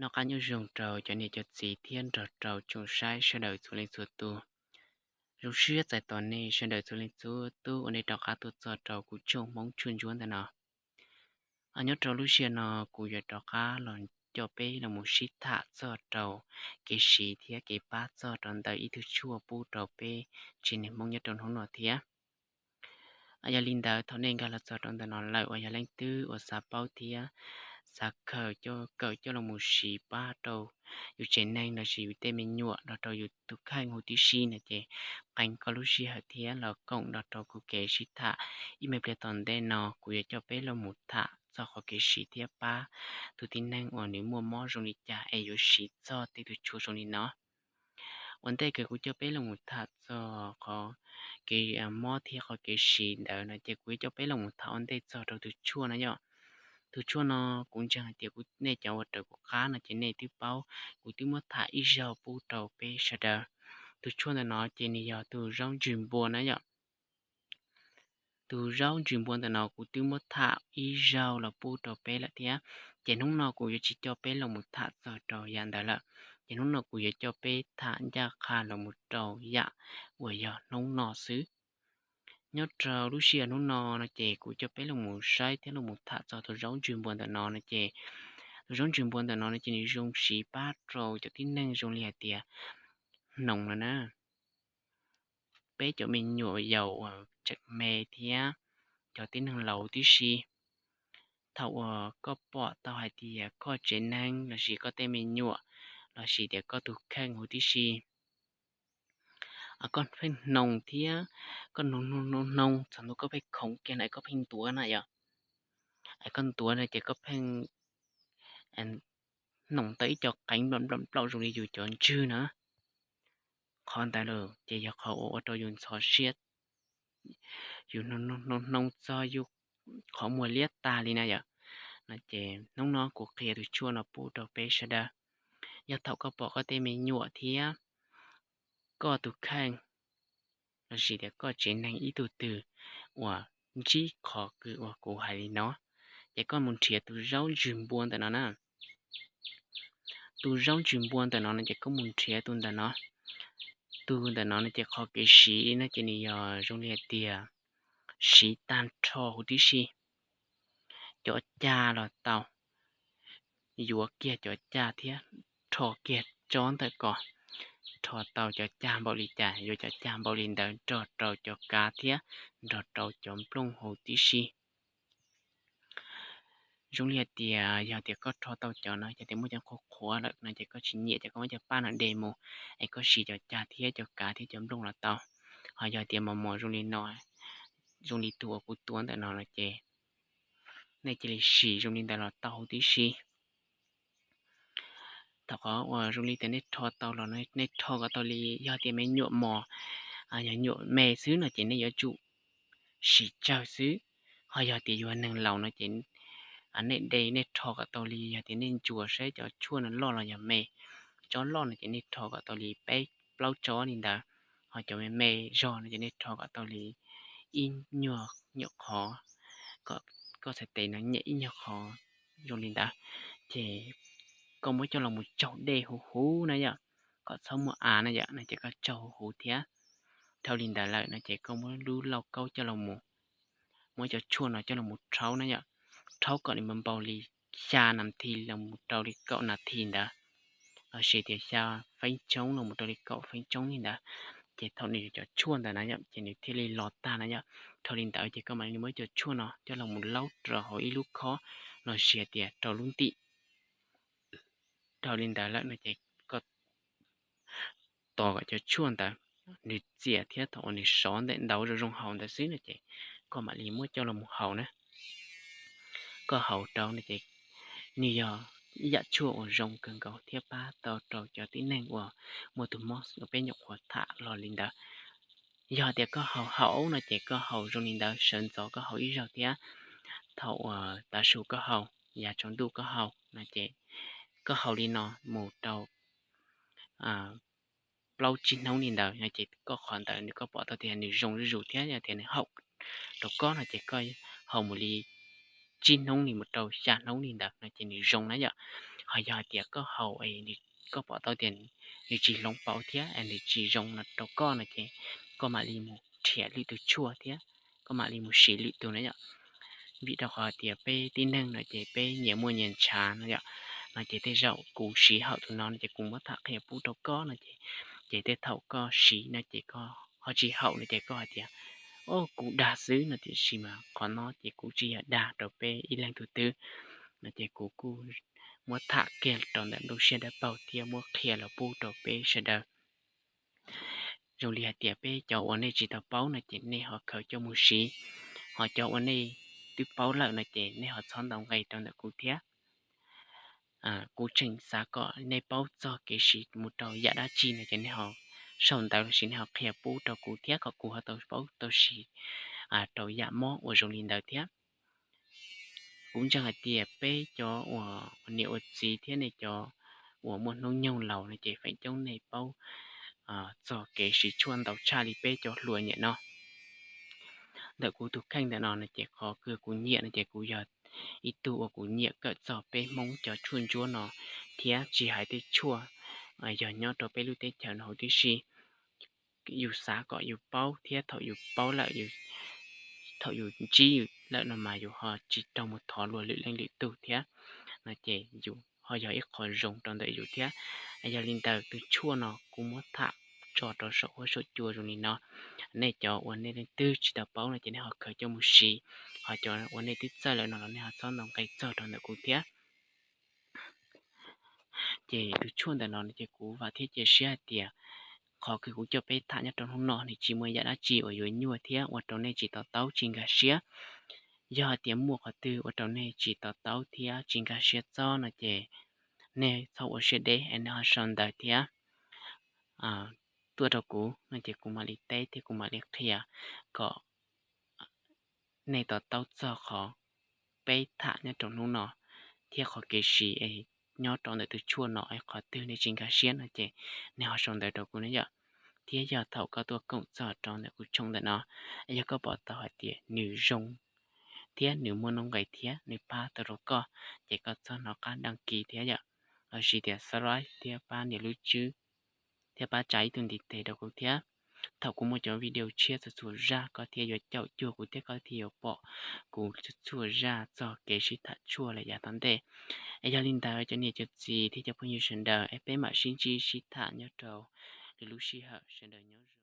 Noj qab nyob zoo rau cov niam cov txiv thiab nrog rau tsoom saib sawv daws txhua leej txhua tus. Zoo siab txais tos nej sawv daws txhua leej txhua tus uas nej rov qab tuaj txog rau kuv tshooj Hmoob tshuaj ntsuab ntawm no. Nyob rau lub sij hawm no kuv yuav rov qab los coj peb los mus sib tham txog rau kev siv thiab kev pab txog rau ntawm ib tug tshuaj pub rau peb tsev neeg Hmoob nyob rau hnub no thiab. Yog li ntawd thaum nej nkag los txog rau ntawm no lawm uas yog leej twg uas xav paub thiab xav khaws, kawm coj los mus siv pab rau yus tsev neeg lossis yus tej me nyuam nrog rau yus tus kheej huv tib si no ces qee koj lub sij hawm thiab los koom nrog rau kuv kev sib tham ib me pliag tom ntej no. Kuv yuav coj peb los mus tham txog qhov kev siv thiab pab tus tib neeg uas nws muaj mob zoo li cas es yuav siv txog tej tus tshuaj zoo li no. Ua ntej kawg kuv coj peb los mus tham txog qhov kev mob thiab qhov kev siv ntawd no ces kuv yuav coj peb los mus tham ua ntej txog rau tus tshuaj no yom. Tus tshuaj no kuv ntseeg hais tias nej cov uas raws kuv qab no ces nej twb paub, kuv twb muab tham ib zaug pub rau peb sawv daws. Tus tshuaj ntawm no ces nws yog tus zaub ntsws npua na yom. Tus zaub ntsws npua ntawm no kuv twb muab tham ib zaug los pub rau peb lawm thiab, ces hnub no kuv yuav tsis coj peb los mus tham txog rau yam ntawd lawm. Ces hnub no kuv yuav coj peb tham ncaj qha los mus rau yam uas yog hnub no xwb. Nyob rau lub sij hawm hnub no no ces kuv coj peb los mus saib thiab los mus tham txog tus zaub ntsws npua ntawm no no ces, tus zaub ntsws npua ntawm no no ces nws zoo siv pab rau cov tib neeg zoo li hais tias hnoos no na, peb cov me nyuam yaus uas tseem me thiab cov tib neeg laus tib si. Thaum uas koj pom tau hais tias koj tsev neeg lossis koj tej me nyuam lossis tias koj tus kheej huv tib si, koj pheej hnoos thiab koj hnoos hnoos hnoos txog ntua koj pheej khoov kiag na, koj pheej ntuav na yom, es koj ntuav no ces koj pheej hnoos tau ib co qeev nplaum nplaum nplaum zoo li yus cov ntswg na. Qhov ntawd lawm ces yog qhov uas ua rau yus ntxhov siab, yus hnoos hnoos txog yus qhov muag liab tag li na yom. No ces hnub no kuv qhia tus tshuaj no pub rau peb sawv daws. Yog thaum koj pom koj tej me nyuam thiab koj tus kheej lossis tias koj tsev neeg ib tug twg uas ntsib qhov kws uas kuv hais li no, ces koj mus nrhiav tus zaub ntsws npua ntawm no na. Tus zaub ntsws npua ntawm no no ces koj mus nrhiav tus ntawm no. Tus ntawm no no ces qhov kev siv no ces nws yog zoo li hais tias siv tag nrho huv tib si. Cov cag los tau, yuav kiag cov cag thiab rho kiag tsob ntawm ko, rho tau cov cag npaum li cas yuav cov cag npaum li ntawd nrog rau cov kav thiab nrog rau cov nplooj huv tib si. Zoo li hais tias yog tias koj rho tau cov no, yog tias muaj cov qhuav qhuav lawm no ces koj tsis nyiam ces koj muab cov paj no de mus, es koj siv cov cag thiab cov kav thiab cov nplooj los tau. Ho yog tias mos mos zoo li no, zoo li tus uas kuv tuav ntawm no no ces nej cia li siv zoo li ntawd los tau huv tib si. Thaum qhov uas zoo li tias nej rho tau los nej rho kom tau li, yog tias me nyuam mos, yog nyuam me xwb no ces nej yuav tsum siv tsawg xwb. Ho yog tias yus neeg laus no ces nej de nej rho kom tau li, yog tias nej ntsuas saib cov tshuaj no loj los yog me. Tsob loj no ces nej rho kom tau li peb plaub tsob li ntawd, ho cov me me zog no ces nej rho kom tau li ib nyuag nyuam qhov, kom koj txhais tes no nyem ib nyuag qhov zoo li ntawd, ces koj muab coj los mus tsaug dej huv huv na yom, kom txhob muaj av na yom, no ces koj tsaug huv huv thiab. Dhau li ntawd lawm no ces koj muab lub lauj kaub coj los mus, muab cov tshuaj no coj los mus rhaub na yom, rhaub kom nws npau li xya nas this los mus rau li kaum nas this ntawd, lossis tias xya feeb tshoob los mus rau li kaum feeb tshoob li ntawd. Ces thaum nws cov tshuaj ntawd na yom ces nws thiaj li los tag na yom. Dhau li ntawd ces koj mam li muab cov tshuaj no coj los mus laub rau hauv ib lub khob lossis tias rau lub ntim. Dhau li ntawd lawm no ces koj tos kom cov tshuaj ntawd nws txias thiab thaum uas nws sov ntawm ntawd zoo zoo haus ntawd xwb no ces koj mam li muab coj los mus haus na. Koj haus rau no ces nws yog ib yam tshuaj uas zoo kawg nkaus thiab pab tau rau cov tib neeg uas muaj tus mob uas peb nyuam qhuav tham los li ntawd. Yog tias koj haus haum no ces koj haus zoo li ntawd sawv ntxov koj haus ib zaug thiab, thaum uas tav su koj haus, yav tsaus ntuj koj haus no ces koj haus li no mus rau plaub tsib hnub li ntawd no ces koj qhov ntawd nws koj pom tau tias nws zoo zuj zus thiab yog tias nws haum rau koj no ces koj haus mus li tsib hnub li mus rau xya hnub li ntawd no ces nws zoo na yom. Ho yog hais tias koj haus, koj pom tau tias nws tsis hloov pauv thiab nws tsis zoo no rau koj no ces koj mam li mus nrhiav lwm tus tshuaj thiab koj mam li mus siv lwm tus na yom. Vim rau qhov hais tias peb tib neeg no ces peb nyias muaj nyias ntshav no yom. No ces tej zaum kuv siv haum tus no no ces kuv muab tham qhia pub rau koj no ces, ces tej thaum koj siv no ces koj ho tsis haum no ces koj hais tias, o, kuv dag xwb no, tiam sis mas qhov no ces kuv tsis yog dag rau peb ib leeg tus twg no ces kuv kuj muab tham kiag rau ntawm ntuj siab dawb paug thiab muab qhia los pub rau peb sawv daws. Zoo li hais tias peb cov uas nej tsis tau paub no ces nej ho khaws coj mus siv, ho cov uas nej twb paub lawm no ces nej ho txhob ntaus nqe rau ntawm kuv thiab. Kuv tseem xav kom nej paub txog kev siv mus rau yam dab tsi no ces nej ho sau ntawv los sis nej ho qhia pub rau kuv thiab kom kuv ho tau paub tau siv rau yam mob uas zoo li ntawd thiab. Kuv ntseeg hais tias peb cov uas niam ua txiv thiab nej cov uas muaj hnub nyoog laus no ces feem coob nej paub txog kev siv tshuaj ntau tshaj li peb cov hluas niam no. Ntawm kuv tus kheej ntawm no no ces qhov kws kuv nyiam no ces kuv yog ib tug uas kuv nyiam kawm txog peb Hmoob cov tshuaj ntsuab no, thiab tsis hais tej tshuaj yog nyob rau peb lub teb chaws no huv tib si. Yus xav kom yus paub thiab thaum yus paub lawm, thaum yus ntsib lawm no mas yus ho tsis raug mus thov luag lwm leej lwm tug thiab no ces yus ho yog ib qho zoo rau ntawm yus thiab. Yog li ntawd tus tshuaj no kuv muab tham tso rau saum huab saum cua zoo li no. Nej cov uas nej leej twg tsis tau paub no ces nej ho khaws coj mus siv, ho cov uas nej twb txawj lawm no los nej ho txhob ntaus nqe txog rau ntawm kuv thiab. Ces tus tshuaj ntawm no no ces kuv vam thiab cia siab hais tias qhov kws kuv coj peb tham nyob rau hnub no nws tsis muaj yam dab tsi uas yuav nyuaj thiab ua rau nej tsis to taub tsis nkag siab. Yog hais tias muaj qhov twg ua rau nej tsis to taub thiab tsis nkag siab txob no ces nej txhob ua siab deb es nej ho sau ntawv thiab tuaj rau kuv no ces kuv mam li teb thiab kuv mam li qhia kom nej to taub txog qhov peb tham nyob rau hnub no thiab qhov kev siv es nyob rau ntawm tus tshuaj no es qhov twg nej tsis nkag siab no ces nej ho sau ntawv rau kuv na yom. Thiab yog thaum koj tuaj koom txog rau ntawm kuv channel ntawm no, yog koj pom tau hais tias nws zoo thiab nws muaj nuj nqis thiab nws pab tau rau koj, ces koj txhob hnov qab dag kis thiab yom, los sis tias subscribe thiab pab nias lub tswb thiab pab tsa ib tug ntiv tes rau kuv thiab. Thaum kuv muaj cov video tshiab txhua txhua zaj koj thiaj yuav caum cuag kuv thiab koj thiaj yuav pom kuv txhua txhua zaj txog kev sib tham tshuaj lawm yav tom ntej. Es yog li ntawd cov niam cov txiv thiab cov phooj ywg sawv daws es peb mam sib ntsib sib tham nyob rau lwm lub sij hawm, sawv daws nyob zoo.